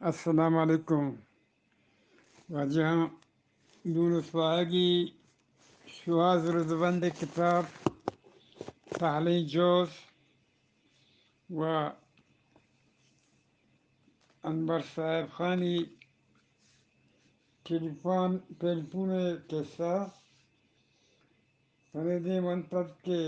السلام علیکم۔ واجہ یونس واہگی، شوہاز رزبند ءِ کتاب تہلیں جوز و انور صاحب خانی ٹیلیفون، ٹیلیفون ءِ قصہ۔ تنے دیم انت ات کہ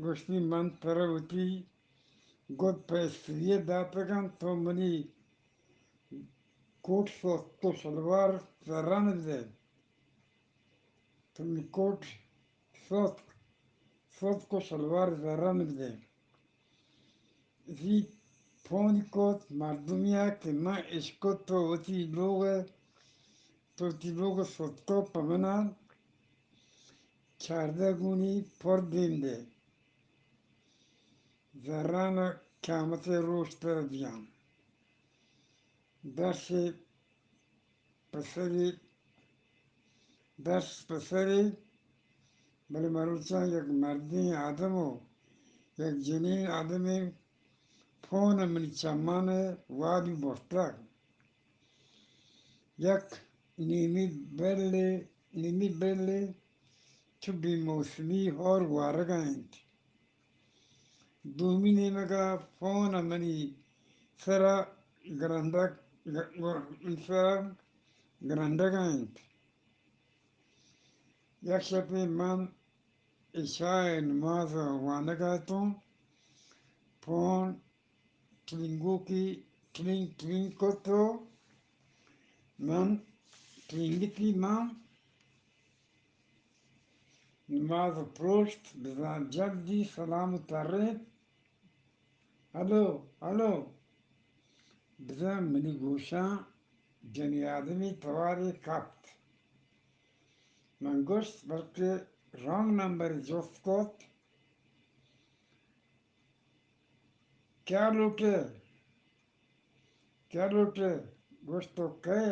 گوشتی، من ترا وتی گد پہ استری ءَ داتگ انت، تو منی کوٹ سوتک و شلوار زران بدے۔ تو منی کوٹ سوتک، سوتک و شلوار زران بدے۔ زی پون کت مردمی ءَ کہ من اشکت تو وتی لوگ ءَ، تو وتی لوگ ءَ سوتک و پہ من ءَ چاردہ گونی پر دیم دے۔ زران ءَ قیامت ءِ روچ ترا دیاں۔ درس پسری، درس پسری، بلے مروچاں یک مردیں آدم و یک جنین آدمے پون ءَ منی چمان ءَ وابی برتگ۔ یک نیمی بلے، نیمی بلے چو بے موسمی ہور وارگ ءَ انت۔ دومی نیمگ ءَ پون ءَ منی سر ءَ گرندگ، گ-، گ-، منی سر ءَ گرندگ ءَ انت۔ یک شپے من عشاء ءِ نماز ءَ وانگ ءَ اتوں، پون ٹرینگوکی ٹرینگ ٹرینگ کت و من ٹرینگتی، من نماز پروشت، بزاں جلدی سلام و ترینت، ہلو، ہلو، بزاں منی گوشاں جنی آدمی توارے کپت۔ من گوشت، بلکہ رانگ نمبر جست کت۔ کیا لوٹے؟ کیا لوٹے؟ گوشت، تو کئے؟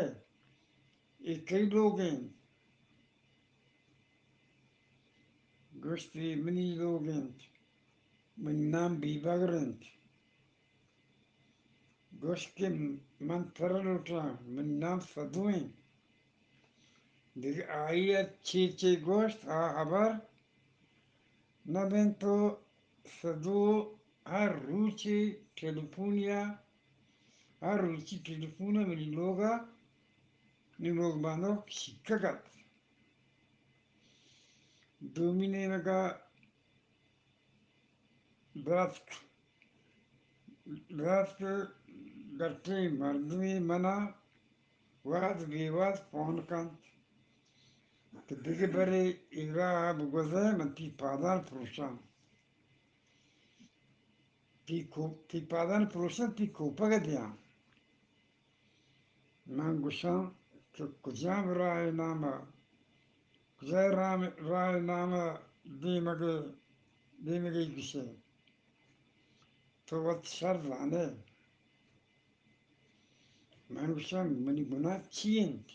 اے کئی لوگ انت؟ گوشت، اے منی لوگ انت، منی نام بیبگر انت۔ گوشت کہ من ترا لوٹاں، منی نام سدو انت۔ دگہ آئی ءَ چے چے گوشت، آ ہبر نہ بنت و سدو ہر روچے ٹیلیفونی ءَ، ہر روچی ٹیلیفون ءَ منی لوگ ءَ، منی لوگ بانک شیکگ ات۔ دومی نیمگ ءَ دراتک، دراتک گٹیں مردمے من ءَ وہد بے وہد پون کنت کہ دگہ برے اے راہ ءَ بگوزئے، من تئی پادان پروشاں۔ تئی کو-، تئی پادان پروشاں، تئی کوپگ ءَ دیاں۔ من گوشاں کہ کجام راہ ءِ نام ءَ، کجام راہ، راہ ءِ نام ءَ دیمگ ءَ، دیمگ ءَ گوشئے؟ تو وت شر زانئے۔ من گوشاں، منی گناہ چی انت؟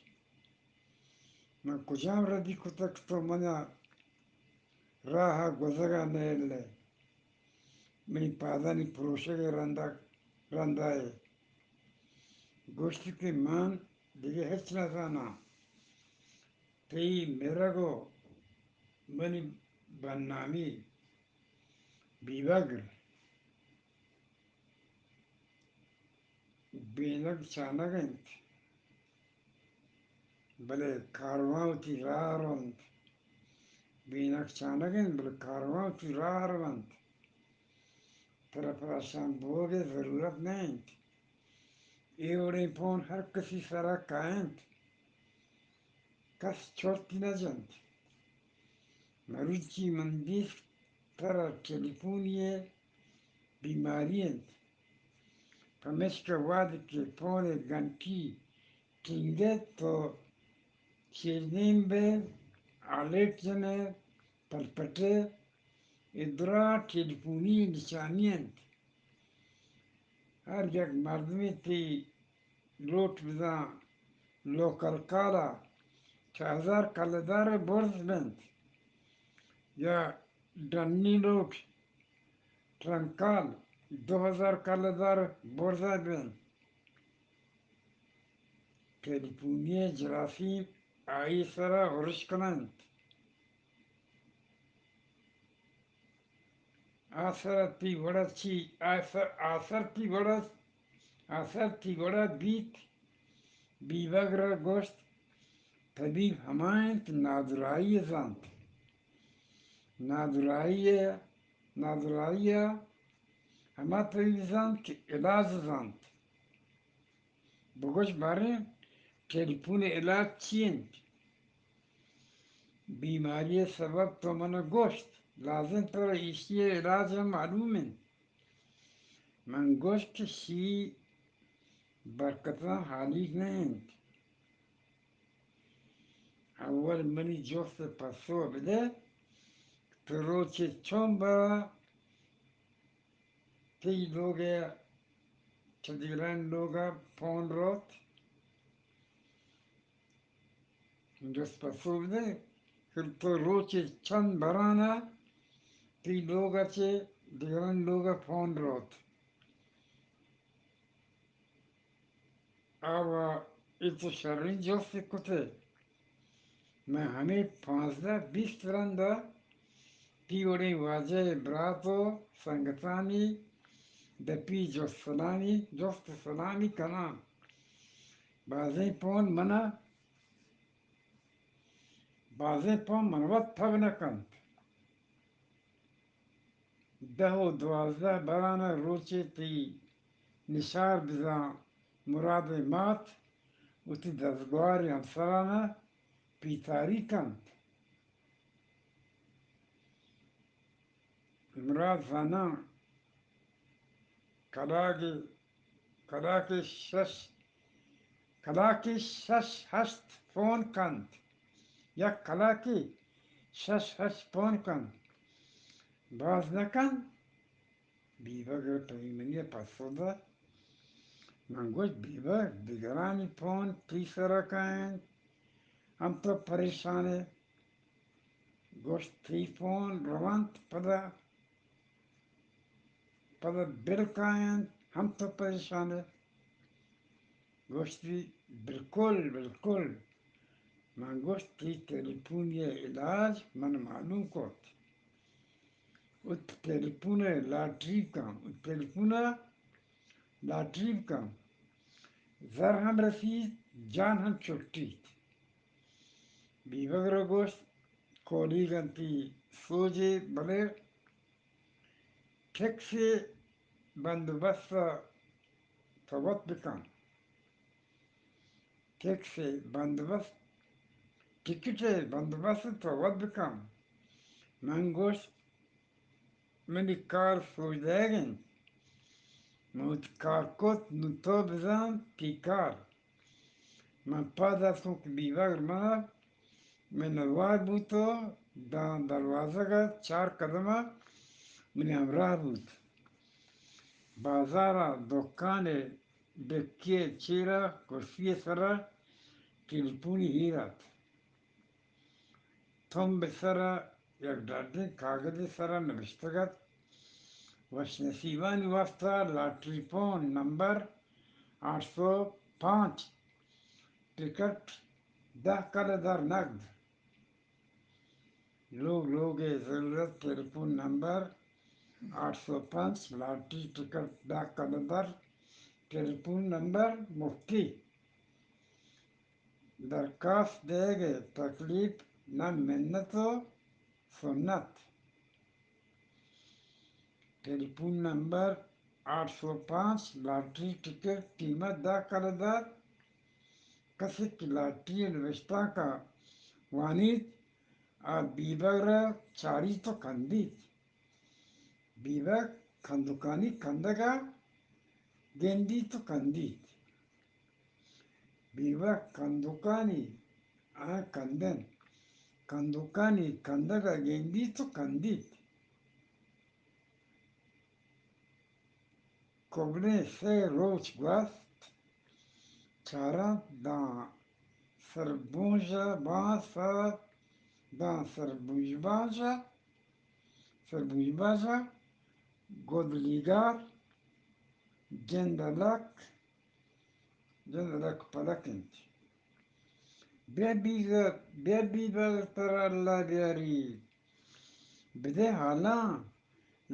من کجام ردی کتگ کہ تو من ءَ راہ ءَ گوزگ ءَ نئیل ئے؟ منی پادانی پروشگ ءِ رند ءَ، رند ءَ ئے۔ گوشت کہ من دگہ ہچ نہ زاناں۔ تئی مرگ و منی بدنامی۔ بیبگر، بینگ چانگ انت، بلے کاروان وتی راہ ءَ رونت۔ بینگ چانگ انت، بلے کاروان وتی راہ ءَ رونت۔ ترا پریشان بوگ ءِ ضرورت نہ انت۔ اے وڑیں پون ہر کسی سر ءَ کاینت۔ کس چرت نہ جنت۔ مروچی من دیست ترا ٹیلیفونی ءِ بیماری انت، پمیشکا وہدے کہ پون ءِ گھنٹی ٹنگ ایت تو چیردیم بئے، الرٹ جنئے، پلپٹئے، اے دراہ ٹیلیفونی نشانی انت۔ ہر یک مردمے تئی لوٹ بزاں لوکل کال ءَ چہ ہزار کلدار ءَ برز بنت، یا ڈنی لوٹ ٹرنک کال دو ہزار کلدار ءَ برز بنت۔ کیلیفورنیا ءِ جراثیم آئی ءِ سرا ارش کننت۔ آ سر ءَ تئی وڑ ءَ چی، آ سر، آ سر تئی وڑ ءَ، آ سر تئی وڑ ءَ بیت۔ بیبگر ءَ گوشت، طبیب ہما انت نادراہی ءَ زانت۔ نادراہی ءَ، نادراہی ءَ ہما طبیب زانت کہ علاج ءَ زانت۔ بگوش باریں، ٹیلیفون ءِ علاج چی انت؟ بیماری ءِ سبب تو من ءَ گوشت، لازم ترا ایشی ءِ علاج ہم معلوم انت۔ من گوشت کہ شی برکتاں حالیگ نہ انت۔ اول منی جست ءِ پسو بدئے، تو روچے چون برا تئی لوگ ءَ چہ دگرانی لوگ ءَ پون روت؟ جست پسو بدئے کہ تو روچے چند بران ءَ تئی لوگ ءَ چہ دگرانی لوگ ءَ پون روت؟ آ وا اے تو شریں جستے کت ئے۔ من ہمے پانزدہ بیست رند ءَ تئی وڑیں واجہ ءِ برات ءُ سنگتانی دپی جست سلامی، جست سلامی کناں۔ بازیں پون من ءَ، بازیں پون من وت پگ نہ کنت۔ دہ ءُ دوازدہ بران ءَ روچے تئی نشار بزاں مراد ءِ مات وتی دزگواریں ہمسران ءَ پیتاری کنت۔ مراد زاناں کلاگے، کلاکے شش، کلاکے شش ہشت پون کنت۔ یک کلاکے شش ہشت پون کنت۔ باز نہ کنت؟ بیبگر ءَ پہ منی ءَ پسو دات۔ من گوشت، بیبگر، دگرانی پون تئی سر ءَ کاینت، ہم تو پریشان ئے۔ گوشت، تئی پون رونت، پدا، پدا بل کاینت، ہم تو پریشان ئے۔ گوشتی، بالکل، بالکل۔ من گوشت، تئی ٹیلیفون ءِ علاج من معلوم کت۔ وت ٹیلیفون ءَ لاٹری بکن، وت ٹیلیفون ءَ لاٹری بکن۔ زر ہم رسیت، جان ہم چٹیت۔ بیبگر ءَ گوشت، کولیگ انت تئی سوجے، بلے ٹیکس ءِ بندوبست ءَ تو وت بکن۔ ٹیکس ءِ بندوبست، ٹکٹ ءِ بندوبست تو وت بکن۔ من گوشت، منی کار سوج دئیگ انت۔ من وتی کار کت، نوں تو بزان تئی کار۔ من پاد اتکوں کہ بیبگر من ءَ منتوار بوت ءُ داں دروازگ ءَ چار قدم ءَ منی ہمراہ بوت۔ بازار ءَ دکان ءِ ڈکی ءِ چیر ءَ کرسی ءِ سر ءَ ٹیلیفونی ایر ات۔ تمب ءِ سر ءَ یک ڈڈیں کاگدے سر ءَ نبشتگ ات، وش نصیبانی واستا لاٹری پون نمبر آٹھ سو پانچ، ٹکٹ دہ کلدار نقد۔ لوگ لوگ ءِ ضرورت، ٹیلیفون نمبر آٹھ سو پانچ، لاٹری ٹکٹ دہ کلدار، ٹیلیفون نمبر مفتی۔ درکاست دئیگ ءِ تکلیف نہ منت ءُ سنت۔ ٹیلیفون نمبر آٹھ سو پانچ، لاٹری ٹکٹ، قیمت دہ کلدار۔ کسے کہ لاٹری ءِ نبشتانک ءَ وانیت، آ بیبگر ءَ چاریت ءُ کندیت۔ بیبگر کندکانی کندگ ءَ گندیت ءُ کندیت۔ بیبگر کندکانی، آ کندن، کندکانی کندگ ءَ گندیت ءُ کندیت۔ کبلیں سے روچ گوست، چاراں داں سربونج ءَ باز سر، داں سربونج باز ءَ، سربونج باز ءَ گدلیگار جند لک، جند لک پلک انت۔ بیا بیگا، بیا بیبگر ترا اللہ بیاری۔ بدے حالاں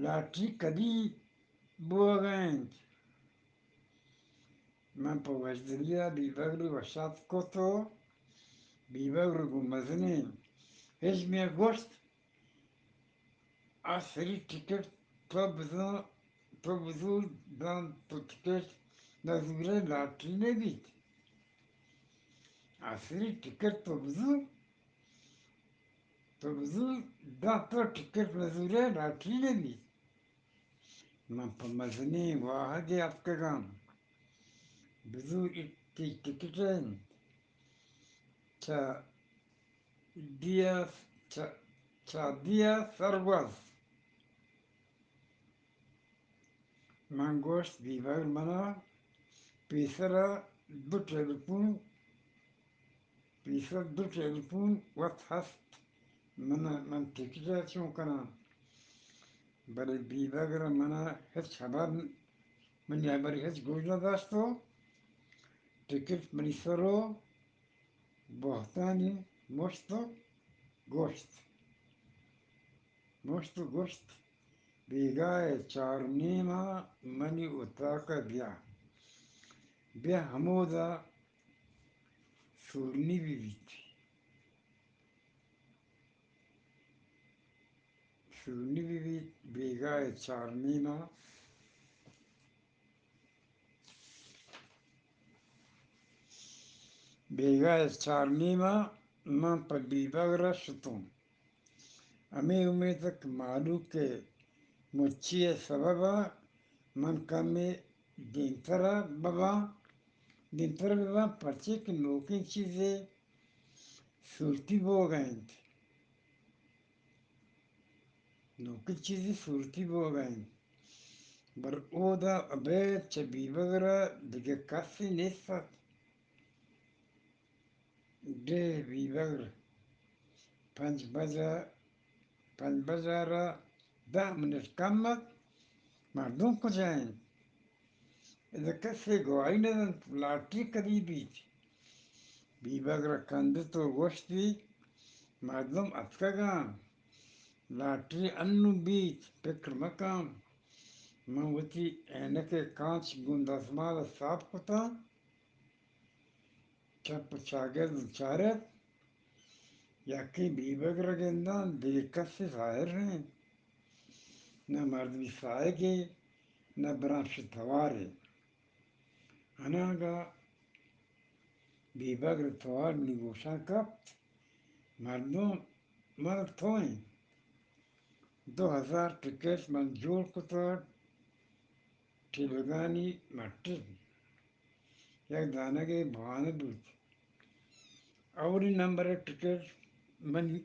لاٹری کدی بوگا انت۔ من پہ وشدلی ء بیبگر ء وشات کت و بیبگر گوں مزنیں ہژمے ء گوشت، آ سری ٹکٹ تو بزاں، تو بزور داں تو ٹکٹ نہ زورئے لاٹری نہ بیت۔ آ سری ٹکٹ تو بزور، تو بزور داں تو ٹکٹ نہ زورئے لاٹری نہ بیت۔ من پہ مزنیں واہگے اتکگاں۔ بزور اے تئی ٹکٹ انت۔ چہ دیا، چہ، چہ دیا سرگوز۔ من گوشت، بیبگر منا پیسرا دو ٹیلیفون، پیسر دو ٹیلیفون وت ہست۔ من، من ٹکٹ ء چون کناں؟ بلے بیبگر ء منا ہچ ہبر، منی ہبری ہچ گوش نہ داشت و ٹکٹ منی سر و بہتانی مشت و گوشت، مشت و گوشت، بیگاہ ء چار نیم ء منی اتاک ء بیا، بیا ہمودا سورنی بہ بیت۔ سونی بہ بیت، بیگاہ ء چار نیم ء، بیگاہ ء چار نیم ء من پہ بیبگر ء شتوں۔ ہمے امیت ء کہ مہلوک ء مچی ء سبب ء من کمے دیمتر ء بباں، دیمتر ء بباں، پرچے کہ نوکیں چیزے سورتی بوگ ء انت۔ نوکیں چیزے سورتی بوگ ء انت۔ بر اودا ابید چہ بیبگر ء دگہ کسے نیست ات۔ ڈیھ بیبگر پنچ بجہ، پنچ بجہ ء را دہ منٹ کم ات۔ مردم کجا انت؟ ادا کسے گواہی نہ دنت، لاٹری کدی بیت؟ بیبگر ء کندت و گوشتی، مردم اتکگاں، لاٹری انوں بیت، پکر مکن۔ من وتی عینک ء کانچ گوں دزمال ء ساپ کتاں۔ چپ و چاگرد چارت، یکیں بیبگر ء گنداں، دگہ کسے ظاہر نہ انت۔ نہ مردمی ساہگے، نہ برانپش توارے۔ اناگہ بیبگر ء توار منی گوشاں کپت، مردم، من تو انت۔ دو ہزار ٹکٹ من جوڑ کتگ۔ ٹیلگانی مٹی یک دانگے بوان بوت۔ اولی نمبر ٹکٹ منی،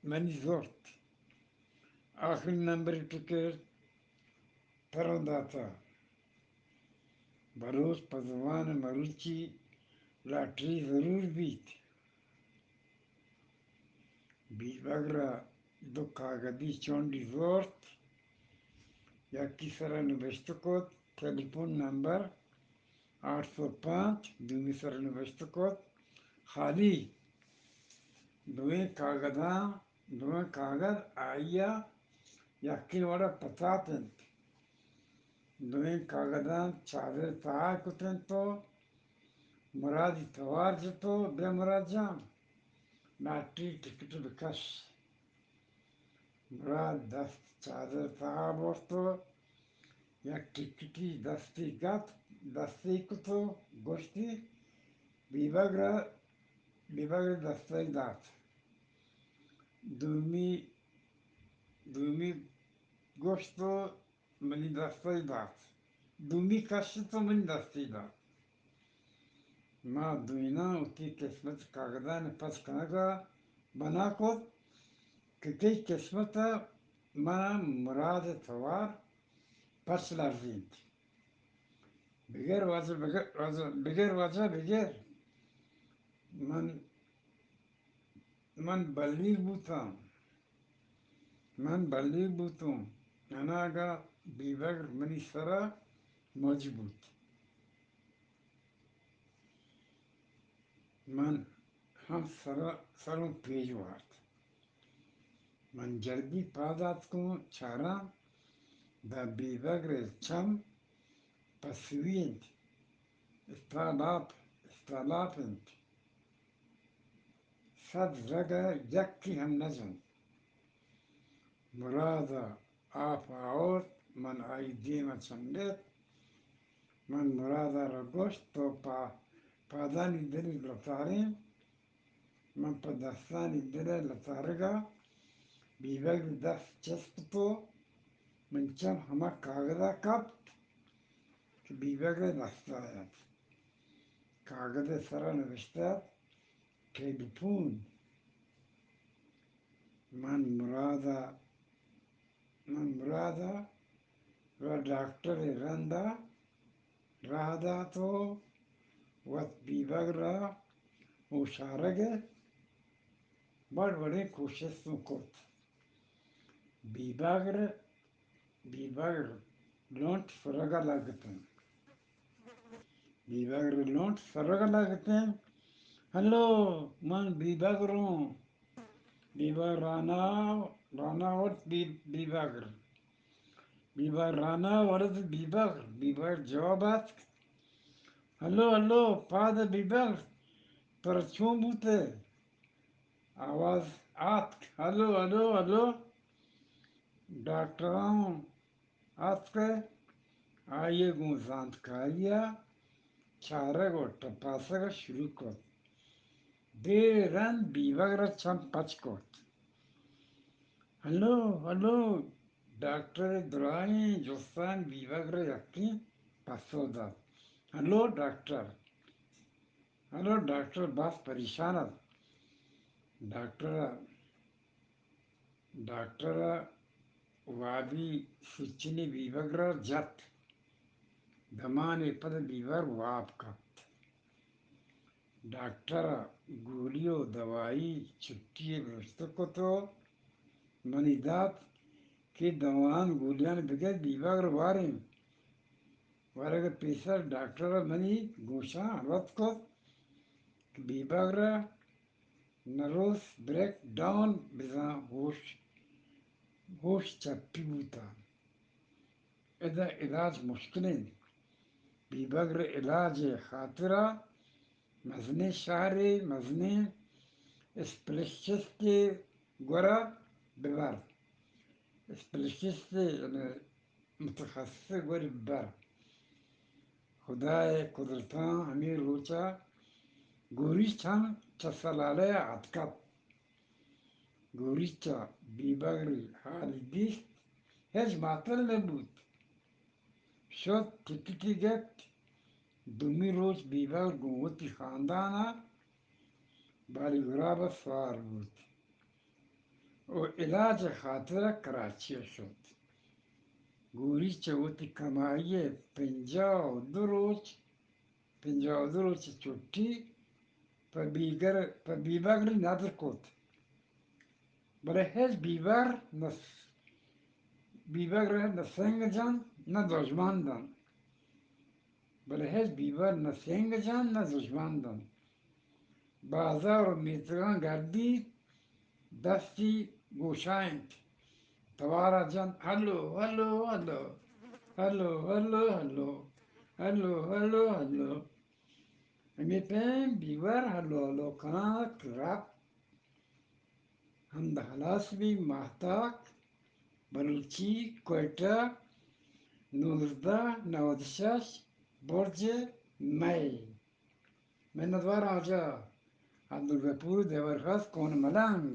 منی زرت۔ آخری نمبر ٹکٹ ترا داتا۔ بلوچ پہ زبان مروچی لاٹری ضرور بیت۔ بیبگر ء دو کاگدی چونڈی زرت، یکی سر ء نبشتہ کت، ٹیلیفون نمبر آٹھ سو پانچ، دومی سر ء نبشتہ کت، خالی۔ دوئیں کاگداں، دوئیں کاگد آئی ء یکیں وڑ ء پتات انت۔ دوئیں کاگداں چادر ء تہا کت انت و مرادی توار جت و، بیا مراد جان، لاٹری ٹکٹ بکش۔ مراد دست چادر ء تہا برت و یک ٹکٹی دستی گپت، دستی کت و گوشتی، بیبگر ء، بیبگر ء دستی دات۔ دومی، دومی گوشت و منی دستی دات۔ دومی کشت و منی دستی دات۔ ما دوئیناں وتی قسمت کاگدانی پچ کنگا بنا کت کہ کئی قسمت منا مراد توار پچ لرزینت۔ بگر واجہ، بگر واجہ، بگر واجہ، بگر۔ من من بلیغ بوتاں، من بلیغ بوتوں، اناگہ بیبگر منی سرا مج بوت۔ من ہم سر، سروں پیش وارت۔ من جلدی پاد آتکوں، چاراں داں بیبگر ءِ چم پسوی انت، استالاپ، استالاپ انت۔ سد رگ ءَ یکے ہم نہ جنت۔ مراد ءَ آپ آورت، من آئی دیم ءَ چنڈت۔ من مراد ءَ را گوشت، تو پا، پادانی دل ءَ لتارین۔ من پہ دستانی دل ءِ لتارگ ءَ بیبگر ءِ دست چست کت ءُ من چم ہما کاگد ءَ کپت کہ بیبگر ءِ دست ءَ ات۔ کاگد ءِ سر ءَ نبشتہ ات، ٹیلیفون۔ من مراد ءَ، من مراد ءَ را ڈاکٹر ءِ رند ءَ راہ دات ءُ وت بیبگر ءَ اوشارگ ءِ وڑ وڑیں کوشست اوں کت۔ بیبگر، بیبگر لنٹ سرگ ءَ لگتیں۔ بیبگر لنٹ سرگ ءَ لگتیں۔ ہلو، من بیبگر اوں۔ بیبگر رانا، رانا ورت بی، بیبگر۔ بیبگر رانا ورت بیبگر۔ بیبگر جواب اتک۔ ہلو، ہلو، پاد بیبگر، ترا چون بوتہ؟ آواز آتک، ہلو، ہلو، ہلو۔ ڈاکٹر اوں اتک، آئی ءَ گوں زانتکاری ءَ چارگ ءُ ٹپاسگ ءَ شروع کت۔ دیر رند بیبگر ءَ چم پچ کت۔ ہلو، ہلو، ڈاکٹر ءِ درائیں جستانی بیبگر ءَ یکیں پسو دات۔ ہلو ڈاکٹر۔ ہلو ڈاکٹر باز پریشان ات۔ ڈاکٹر ءَ ڈاکٹر ءَ وابی سچنی بیبگر ءَ جت۔ دمانے پد بیبگر واب کپت۔ ڈاکٹر ءَ گولی ءُ دوائی چھٹی ءِ برشتہ کت ءُ منی دات کہ دوان گولیان بگر بیبگر واریں۔ ورگ ءَ پیسر ڈاکٹر ءَ منی گوشاں ہلوت کت کہ بیبگر ءَ نروس بریک ڈاؤن بزاں ہوش، ہوش چپی بوتہ۔ ادا علاج مشکل انت۔ بیبگر ءِ علاج ءِ خاطر ءَ مزنیں شہرے، مزنیں اسپیشلسٹے گورا ببر۔ اسپیشلسٹے یعنی متخصص گوری بر۔ خدائے قدرتاں ہمے روچا گوریچ ہم چہ سلالہ ءَ اتکت۔ گوریچا بیبگری حالی دیست، ہچ ماتل نہ بوت۔ شت، ٹکٹی گپت۔ دومی روچ بیبگر گوں وتی خاندان ءَ بالی گراب ءَ سوار بوت۔ ءُ علاج ءِ خاطر ءَ کراچی ءَ شت۔ گوریچ ءَ وتی کمائی ءِ پنجاہ ءُ دو روچ، پنجاہ ءُ دو روچ ءِ چھٹی پہ بیگر، پہ بیبگر ندر کت۔ بلے ہچ بیبگر نہ، بیبگر ءَ نہ سنگ جنت، نہ دژمن دنت۔ بلے ہچ بیبگر نہ سنگ جنت، نہ دژمن دنت۔ بازار ءُ میتگاں گردیت، دستی گوشائینت، توارا جنت، ہلو، ہلو، ہلو، ہلو، ہلو، ہلو، ہلو، ہلو، ہلو۔ ہمے پیم بیبگر ہلو ہلو کنان ات کہ رپت۔ ہند ہلاس بی۔ ماہتاک، بلوچی، کوئٹہ، نوزدہ نود شش، برج مئے۔ منتوار آجا عبدالغفور دیورخاص کون ملنگ۔